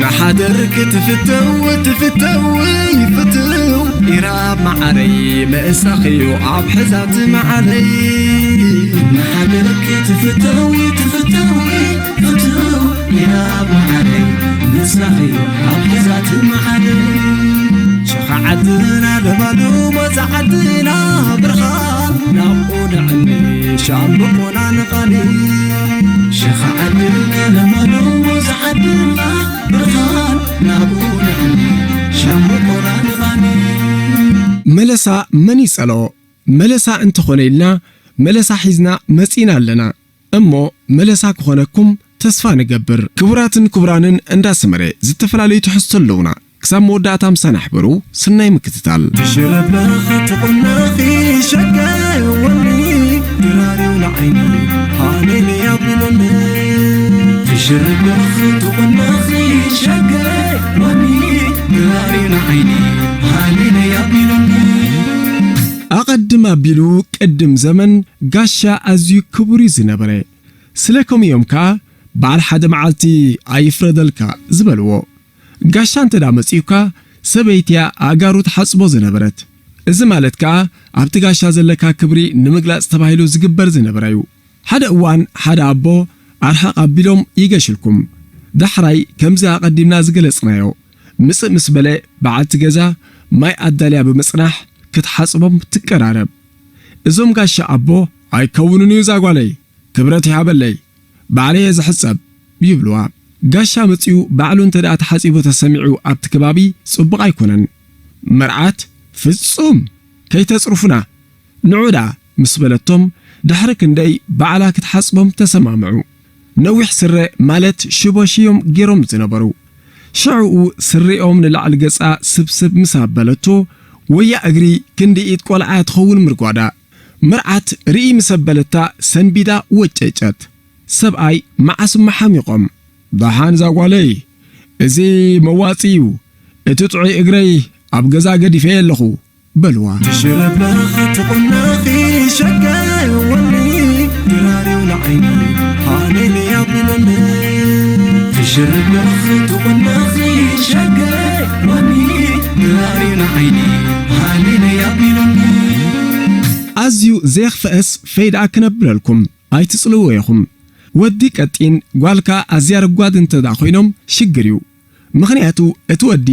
ንሓደር ክትፍተው ትፍተው ይፍትው ኢራብ መዓረይ ምእሳኽዩ ኣብ ሕዛት መዓረይ። ንሓደር ክትፍተው ትፍተው ይፍትው ኢራብ መዓረይ ምእሳኽዩ ኣብ ሕዛት መዓረይ። ሸኻ ዓድና ለማሉ መዛ ዓድና ብርሃን ናብኡ ንዕኒ ሻምብቆና ንቓኒ። ሸኻ ዓድና ለማሉ መዛ ዓድና ብርሃን ናብኡ ንዕኒ ሻምብቆና ንቓኒ። መለሳ መን ይጸሎ? መለሳ እንተኾነ ኢልና መለሳ ሒዝና መጺእና ኣለና። እሞ መለሳ ክኾነኩም ተስፋ ንገብር። ክቡራትን ክቡራንን እንዳ ሰመረ ዝተፈላለዩ ትሕዝቶ ኣለውና። ክሳብ መወዳእታ ምሳና ሕበሩ። ስናይ ምክትታል። ትሽረበኽ ትቑነኺ ሸገወኒ ድራሪው ንዓይኒ ሃሌሉያ ቢለኒ። ትሽረበኽ ትቑነኺ ሸገወኒ ድራሪው ንዓይኒ ሃሌሉያ ቢለኒ። ኣቐድም ኣቢሉ ቅድም ዘመን ጋሻ ኣዝዩ ክቡር እዩ ዝነበረ። ስለ ከምኡ እዮም ከኣ በዓል ሓደ መዓልቲ ኣይፍረደልካ ዝበልዎ። ጋሻ እንተ ደኣ መጺኡካ ሰበይቲያ ኣእጋሩ ትሓጽቦ ዝነበረት። እዚ ማለት ከኣ ኣብቲ ጋሻ ዘለካ ክብሪ ንምግላጽ ተባሂሉ ዝግበር ዝነበረ እዩ። ሓደ እዋን ሓደ ኣቦ ኣርሕቕ ኣቢሎም ይገሽልኩም። ዳሕራይ ከምዚ ኣቐዲምና ዝገለጽናዮ ምጽእ ምስ በለ በዓልቲ ገዛ ማይ ኣዳልያ ብምጽናሕ ክትሓጽቦም ትቀራረብ። እዞም ጋሻ ኣቦ ኣይከውንን እዩ እዛ ጓለይ ክብረት ይሃበለይ፣ ባዕለየ ዝሕጸብ ይብልዋ። ጋሻ መጺኡ ባዕሉ እንተ ደኣ ተሓጺቡ ተሰሚዑ ኣብቲ ከባቢ ጽቡቕ ኣይኮነን። መርዓት ፍጹም ከይተጽርፉና ንዑ ደኣ ምስ በለቶም ድሕሪ ክንደይ ባዕላ ክትሓጽቦም ተሰማምዑ። ነዊሕ ስረ ማለት ሽቦ ሽዮም ገይሮም ዝነበሩ። ሽዕኡ ስሪኦም ንላዕሊ ገጻ ስብስብ ምስ ኣበለቶ ወያ እግሪ ክንዲ ኢድ ቆልዓ ትኸውን ምርጓዳ። መርዓት ርኢ ምስ ኣበለታ ሰንቢዳ ወጨጨት። ሰብኣይ መዓስ እሞ ሓሚቖም። ደሓን እዛ ጓለይ፣ እዚ መዋጺ እዩ። እቲ ጥዑይ እግረይ ኣብ ገዛ ገዲፈ ኣለኹ በልዋ። ትሽረበኽ ትቑነኺ ሸገወኒ ድራሪው ንዓይኒ ሃሌሉያ ቢለኒ። ትሽረበኽ ትቑነኺ ሸገወኒ ድራሪው ንዓይኒ ሃሌሉያ ቢለኒ። ኣዝዩ ዘየኽፍአስ ፈይዳ ክነብረልኩም ኣይትጽልዎ ኢኹም። ወዲ ቀጢን ጓልካ ኣዝያ ረጓድ እንተ ደኣ ኮይኖም ሽግር እዩ። ምኽንያቱ እቲ ወዲ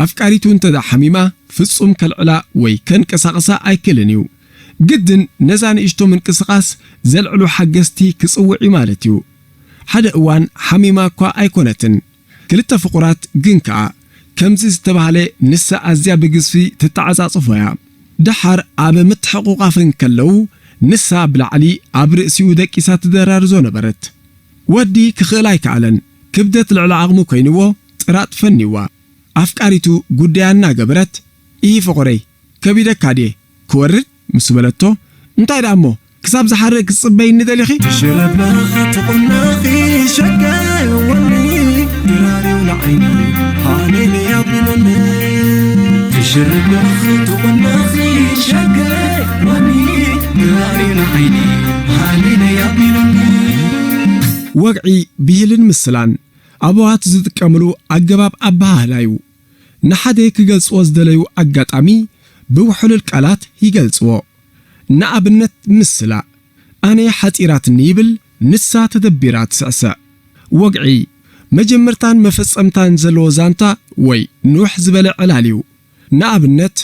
ኣፍቃሪቱ እንተ ደኣ ሓሚማ ፍጹም ከልዕላ ወይ ከንቀሳቕሳ ኣይክእልን እዩ። ግድን ነዛ ንእሽቶ ምንቅስቓስ ዘልዕሉ ሓገዝቲ ክጽውዕ እዩ ማለት እዩ። ሓደ እዋን ሓሚማ እኳ ኣይኮነትን። ክልተ ፍቑራት ግን ከኣ ከምዚ ዝተባህለ ንሳ ኣዝያ ብግዝፊ ትተዓጻጽፎ እያ። ደሓር ኣብ ምትሕቑቓፍ እንከለዉ ንሳ ብላዕሊ ኣብ ርእሲኡ ደቂሳ ትደራርዞ ነበረት። ወዲ ክኽእል ኣይከኣለን። ክብደት ልዕሊ ዓቕሙ ኮይንዎ ጥራጥ ፈንይዋ። ኣፍቃሪቱ ጉዳያ እናገበረት፣ "ኢሂ ፍቑረይ፣ ከቢደካ ድየ? ክወርድ?" ምስ በለቶ፣ "እንታይ ደኣ እሞ ክሳብ ዝሓርእ ክትጽበይኒ ደሊኺ?" ትሽረበኽ ትቑነኺ ሸገወኒ ድራሪው ንዓይኒ ሃሌሉያ ቢለኒ። ትሽረበኽ ትቑነኺ ሸገወኒ ድራሪው ንዓይኒ ሃሌሉያ ቢለኒ። ወግዒ ብሂልን ምስላን ኣበዋት ዝጥቀምሉ ኣገባብ ኣበሃህላ እዩ። ንሓደ ክገልጽዎ ዝደለዩ ኣጋጣሚ ብውሕሉል ቃላት ይገልጽዎ። ንኣብነት ምስላ፣ "ኣነ ሓጺራትኒ" ይብል፣ ንሳ ተደቢራ ትስዕስዕ። ወግዒ፣ መጀመርታን መፈጸምታን ዘለዎ ዛንታ ወይ ንውሕ ዝበለ ዕላል እዩ። ንኣብነት፣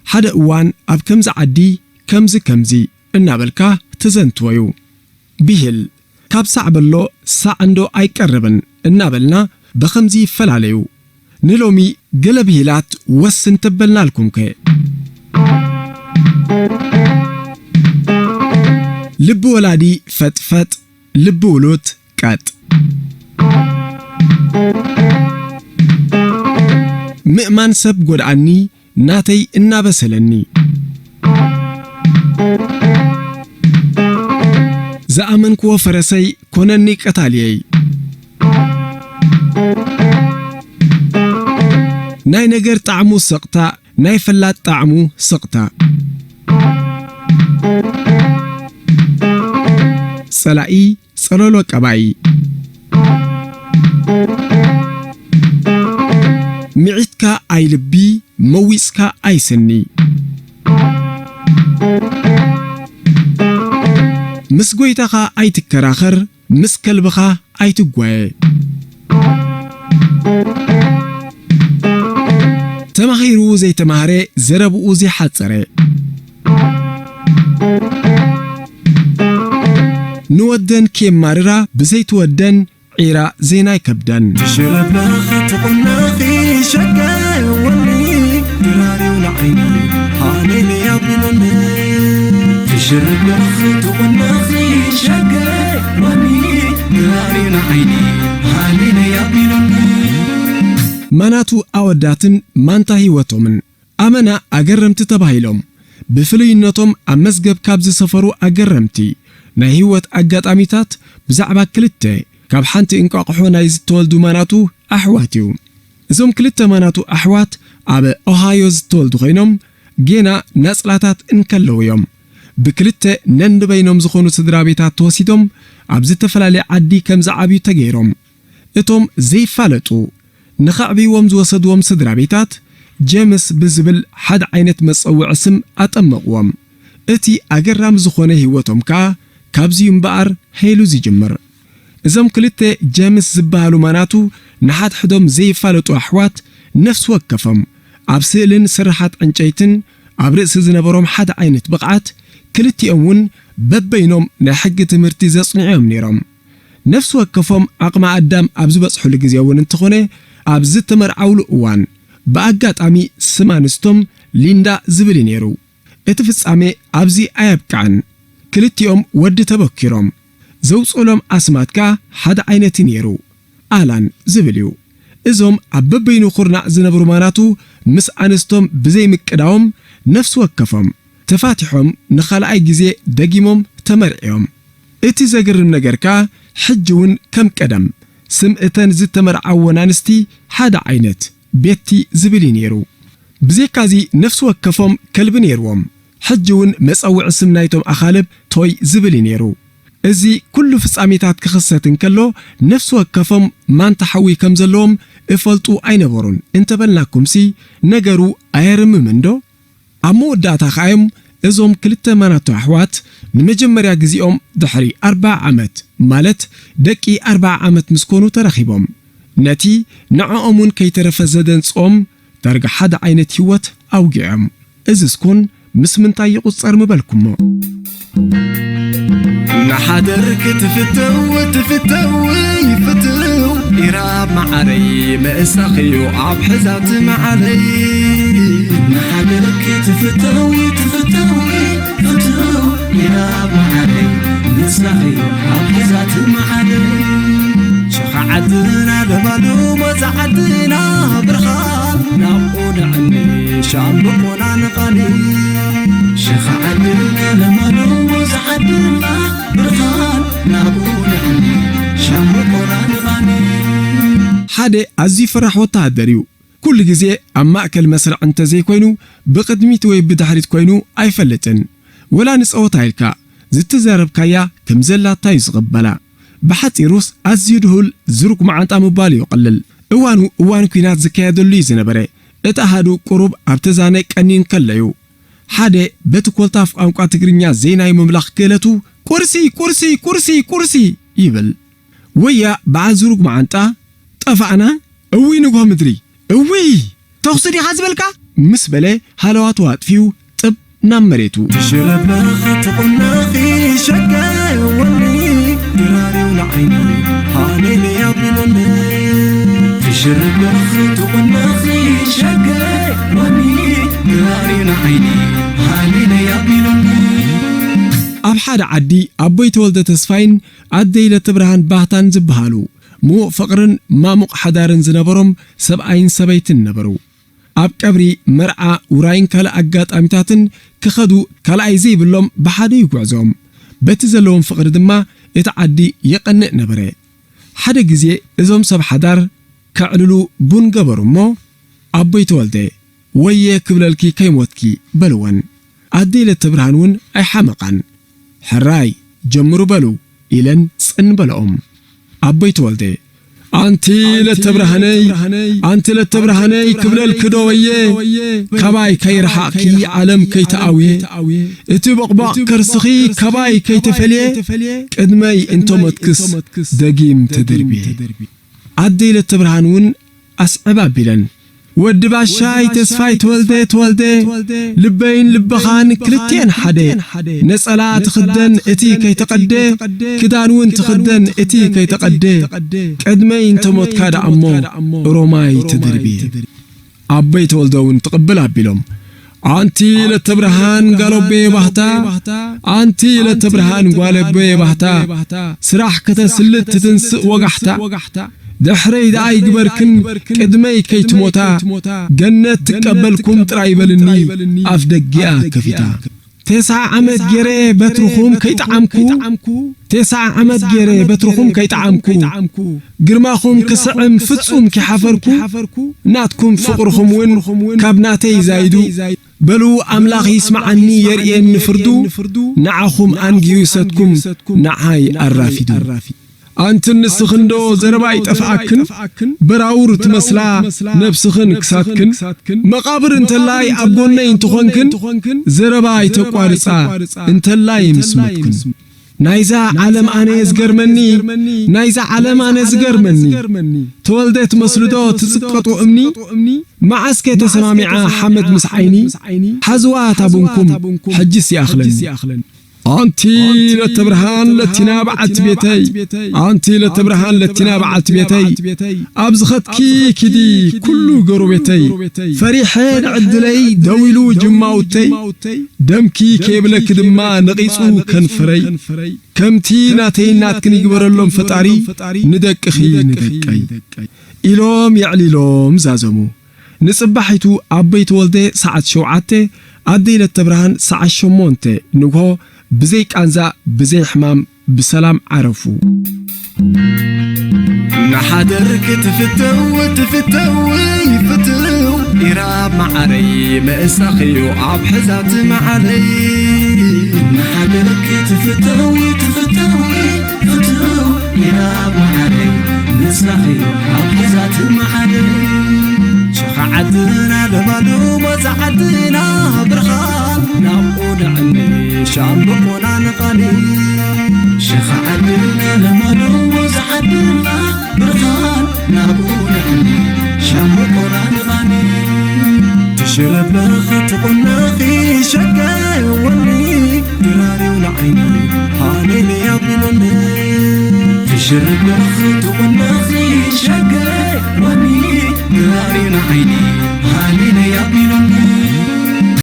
ሓደ እዋን ኣብ ከምዚ ዓዲ ከምዚ ከምዚ እናበልካ ትዘንትዎ እዩ። ብሂል፣ "ካብ ሳዕ በሎ ሳዕ እንዶ ኣይቀርብን" እናበልና ብኸምዚ ይፈላለዩ። ንሎሚ ገለ ብሂላት ወስን ተበልናልኩምከ። ልቢ ወላዲ ፈጥፈጥ፣ ልቢ ውሉድ ቀጥ። ምእማን ሰብ ጎድኣኒ፣ ናተይ እናበሰለኒ። ዝኣመንክዎ ፈረሰይ ኮነኒ ቀታልየይ። ናይ ነገር ጣዕሙ ስቕታ፣ ናይ ፈላጥ ጣዕሙ ስቕታ። ጸላኢ ጸለሎ ቀባኢ። ኣይ ልቢ፣ መዊጽካ ኣይ ስኒ። ምስ ጎይታኻ ኣይትከራኸር፣ ምስ ከልብኻ ኣይትጓየ። ተማሂሩ ዘይተማህረ፣ ዘረብኡ ዘይሓጸረ። ንወደን ኬማርራ፣ ብዘይትወደን ዒራ ዜና ኣይከብደን። ትሽረበኽ ትቑነኺ ሸገወኒ ድራሪው ንዓይኒ ሃሌሉያ ቢሉኒ። ትሽረበኽ ትቑነኺ ሸገወኒ ድራሪው ንዓይኒ ሃሌሉያ ቢሉኒ። ማናቱ ኣወዳትን ማንታ ህይወቶምን ኣመና ኣገረምቲ ተባሂሎም ብፍሉይነቶም ኣብ መዝገብ ካብ ዝሰፈሩ ኣገረምቲ ናይ ህይወት ኣጋጣሚታት ብዛዕባ ክልተ ካብ ሓንቲ እንቋቑሖ ናይ ዝተወልዱ ማናቱ ኣሕዋት እዩ። እዞም ክልተ ማናቱ ኣሕዋት ኣብ ኦሃዮ ዝተወልዱ ኮይኖም ጌና ናጽላታት እንከለዉ እዮም ብክልተ ነንበይኖም ዝኾኑ ስድራ ቤታት ተወሲዶም ኣብ ዝተፈላለየ ዓዲ ከም ዝዓብዩ ተገይሮም። እቶም ዘይፋለጡ ንኸዕብይዎም ዝወሰድዎም ስድራ ቤታት ጀምስ ብዝብል ሓደ ዓይነት መጸውዒ ስም ኣጠመቕዎም። እቲ ኣገራሚ ዝኾነ ህይወቶም ከኣ ካብዚ እዩ እምበኣር ሄሉ ዝጅምር። እዞም ክልተ ጀምስ ዝበሃሉ ማናቱ ንሓድሕዶም ዘይፋለጡ ኣሕዋት ነፍሲ ወከፎም ኣብ ስእልን ስርሓት ዕንጨይትን ኣብ ርእሲ ዝነበሮም ሓደ ዓይነት ብቕዓት ክልቲኦም እውን በበይኖም ናይ ሕጊ ትምህርቲ ዘጽንዑ እዮም ነይሮም። ነፍሲ ወከፎም ዓቕሚ ኣዳም ኣብ ዝበጽሑሉ ግዜ እውን እንተኾነ ኣብ ዝተመርዓውሉ እዋን ብኣጋጣሚ ስም ኣንስቶም ሊንዳ ዝብል እዩ ነይሩ። እቲ ፍጻሜ ኣብዚ ኣየብቅዐን። ክልቲኦም ወዲ ተበኪሮም። ዘውጽኡሎም ኣስማት ከኣ ሓደ ዓይነት እዩ ነይሩ። ኣላን ዝብል እዩ። እዞም ኣብ በበይኑ ኩርናዕ ዝነብሩ ማናቱ ምስ ኣንስቶም ብዘይምቅዳዎም ነፍሲ ወከፎም ተፋቲሖም ንኻልኣይ ግዜ ደጊሞም ተመርዕዮም። እቲ ዘገርም ነገር ከኣ ሕጂ እውን ከም ቀደም ስም እተን ዝተመርዓወን ኣንስቲ ሓደ ዓይነት ቤቲ ዝብል እዩ ነይሩ። ብዘይካዚ ነፍሲ ወከፎም ከልቢ ነይርዎም። ሕጂ እውን መጸውዒ ስም ናይቶም ኣኻልብ ቶይ ዝብል እዩ ነይሩ። እዚ ኩሉ ፍጻሜታት ክኽሰት እንከሎ ነፍሲ ወከፎም ማንታ ሓዊ ከም ዘለዎም እፈልጡ ኣይነበሩን እንተበልናኩምሲ ነገሩ ኣየርምምን ዶ? ኣብ መወዳእታ ከኣዮም እዞም ክልተ ማናቶ ኣሕዋት ንመጀመርያ ግዜኦም ድሕሪ ኣርብዓ ዓመት ማለት ደቂ ኣርብዓ ዓመት ምስ ኮኑ ተረኺቦም ነቲ ንዕኦም እውን ከይተረፈ ዘደንጽኦም ዳርጋ ሓደ ዓይነት ህይወት ኣውጊዖም። እዝስ ኮን ምስ ምንታይ ይቑጸር ምበልኩሞ? እናሓደርክ ትፍተው ትፍተው ይፍትው ኢራብ መዓረይ ምእሳኽዩ ኣብ ሕዛት መዓለይ። እናሓደርክ ትፍተው ትፍተው ይፍትው ኢራብ መዓረይ ምእሳኽዩ ኣብ ሕዛት መዓለይ። ሸኻ ዓድና ለማሉ መዛ ዓድና ብርኻን ናብኡ ንዕኒ ሻምብቆና ንቓኒ። ሸኻ ዓድና ለማሉ መዛ ዓድና ብርኻን ናብኡ ንዕኒ ሻምብቆና ንቓኒ። ሓደ ኣዝዩ ፈራሕ ወተሃደር እዩ። ኩሉ ግዜ ኣብ ማእከል መስርዕ እንተ ዘይኮይኑ ብቕድሚት ወይ ብድሕሪት ኮይኑ ኣይፈልጥን። ወላ ንጸወታ ኢልካ ዝተዛረብካያ ከም ዘላታ እዩ ዝቕበላ። ብሓጺሩስ ኣዝዩ ድሁል ዝሩግ መዓንጣ ምባል እዩ ቀልል። እዋኑ እዋን ኲናት ዝካየደሉ እዩ ዝነበረ። እቲ ኣሃዱ ቁሩብ ኣብ ተዛነ ቀንዩ እንከሎ እዩ። ሓደ በቲ ኮልታፍ ቋንቋ ትግርኛ ዘይናይ ምምላኽ ክእለቱ ቁርሲ ቁርሲ ቁርሲ ቁርሲ ይብል። ወያ በዓል ዝሩግ መዓንጣ ጠፋእና እውይ ንግሆ ምድሪ እውይ ተኹሲ ዲኻ ዝበልካ ምስ በለ ሃለዋቱ ኣጥፊኡ ጥብ ናብ መሬቱ። ትሽረበኽ ትቑነኺ ሸገወኒ ድራሪው ንዓይኒ ሃሌሉያ ቢሉኒ። ትሽረበኽ ትቑነኺ ሸገወኒ ድራሪው ንዓይኒ ሃሌሉያ ቢሉኒ። ኣብ ሓደ ዓዲ ኣቦይ ተወልደ ተስፋይን ኣደይ ለተብርሃን ባህታን ዝበሃሉ ምዉቕ ፍቕርን ማሙቕ ሓዳርን ዝነበሮም ሰብኣይን ሰበይትን ነበሩ። ኣብ ቀብሪ፣ መርዓ፣ ውራይን ካልእ ኣጋጣሚታትን ክኸዱ ካልኣይ ዘይብሎም ብሓደ እዩ ጉዕዞኦም። በቲ ዘለዎም ፍቕሪ ድማ እቲ ዓዲ የቐንእ ነበረ። ሓደ ግዜ እዞም ሰብ ሓዳር ከዕልሉ ቡን ገበሩ እሞ ኣቦይ ተወልደ ወየ ክብለልኪ ከይሞትኪ በልወን። ኣደይ ለተብርሃን እውን ኣይሓመቓን። ሕራይ ጀምሩ በሉ ኢለን ጽን በለኦም። ኣቦይ ተወልደ ኣንቲ ለተብርሃነይ፣ ኣንቲ ለተብርሃነይ ክብለልኪ ዶ ወየ፣ ካባይ ከይረሓቕኪ ዓለም ከይተኣውየ፣ እቲ ቦቕቧቕ ከርስኺ ካባይ ከይተፈልየ፣ ቅድመይ እንተሞትክስ ደጊም ተደርብየ። ኣደይ ለተብርሃን እውን ኣስዕብ ኣቢለን። ወዲ ባሻይ ተስፋይ ተወልደ ተወልደ፣ ልበይን ልብኻን ክልቴን ሓደ። ነጸላ ትኽደን እቲ ከይተቐደ፣ ክዳን እውን ትኽደን እቲ ከይተቐደ፣ ቅድመይ እንተሞትካ ደኣ እሞ ሮማይ ተደርብየ። ኣቦይ ተወልደ እውን ትቕብል ኣቢሎም። ኣንቲ ለተብርሃን ጋሎቤ ባህታ፣ ኣንቲ ለተብርሃን ጓለቤ ባህታ፣ ስራሕ ከተስልጥ ትትንስእ ወጋሕታ። ድሕረይ ደኣ ይግበርክን ቅድመይ ከይትሞታ፣ ገነት ትቀበልኩም ጥራይ በልኒ ኣፍ ደጊኣ ከፊታ። ቴስዓ ዓመት ገይረ በትርኹም ከይጠዓምኩ፣ ቴስዓ ዓመት ገይረ በትርኹም ከይጠዓምኩ፣ ግርማኹም ክስዕም ፍጹም ከይሓፈርኩ፣ ናትኩም ፍቕርኹም እውን ካብ ናተይ ዛይዱ። በሉ ኣምላኽ ይስምዓኒ የርእየኒ ፍርዱ፣ ንዓኹም ኣንጊሁ ይሰትኩም ንዓይ ኣራፊዱ። ኣንትን ንስኽንዶ ዘረባ ይጠፍኣክን፣ በራውር ትመስላ ነብስኽን ክሳትክን፣ መቓብር እንተላይ ኣብ ጎነይ እንትኾንክን፣ ዘረባ ይተቋርጻ እንተላይ ምስ ሞትክን። ናይዛ ዓለም ኣነ ዝገርመኒ፣ ናይዛ ዓለም ኣነ ዝገርመኒ፣ ተወልደ ትመስልዶ ትጽቀጡ እምኒ፣ መዓስከ ተሰማሚዓ ሓመድ ምስ ዓይኒ፣ ሓዝዋ እታ ቡንኩም ሕጅስ ይኣኽለኒ። ኣንቲ ለተብርሃን ለቲና በዓልቲ ቤተይ፣ ኣንቲ ለተብርሃን ለቲና በዓልቲ ቤተይ፣ ኣብ ዝኸድኪ ኪዲ ኩሉ ጎረቤተይ፣ ፈሪሐ ንዕድለይ ደው ኢሉ ጅማውተይ፣ ደምኪ ከይብለኪ ድማ ነቒጹ ከንፈረይ፣ ከምቲ ናተይ ናትክን ይግበረሎም ፈጣሪ፣ ንደቅኺ ንደቀይ ኢሎም የዕሊሎም ዛዘሙ። ንጽባሒቱ ኣቦይ ተወልደ ሰዓት ሸውዓተ፣ ኣደይ ለተብርሃን ሰዓት ሸሞንተ ንግሆ ብዘይ ቃንዛ ብዘይ ሕማም ብሰላም ዓረፉ። እናሓደርክ ትፍተው ትፍተው ይፍትው ኢራብ መዓረይ ምእሳኽዩ ኣብ ሕዛት መዓረይ። እናሓደርክ ትፍተው ትፍተው ፍትው ኢራብ መዓረይ ምእሳኽዩ ኣብ ሕዛት መዓረይ። ሸኻ ዓድና ለማሉ ሞዛ ዓድና ብርኻን ናብኡ ንዕኒ ሻምብቆና ንቓኒ። ሸኻ ዓድና ለማሉ ሞዛ ዓድና ብርኻን ናብኡ ንዕኒ ሻምብቆና ንቓኒ። ትሽረበኽ ትቑነኺ ሸገወኒ ድራሪው ንዓይኒ ሃሌሉያ ቢለኒ። ትሽረበኽ ትቑነኺ ሸገወኒ ድራሪው ንዓይኒ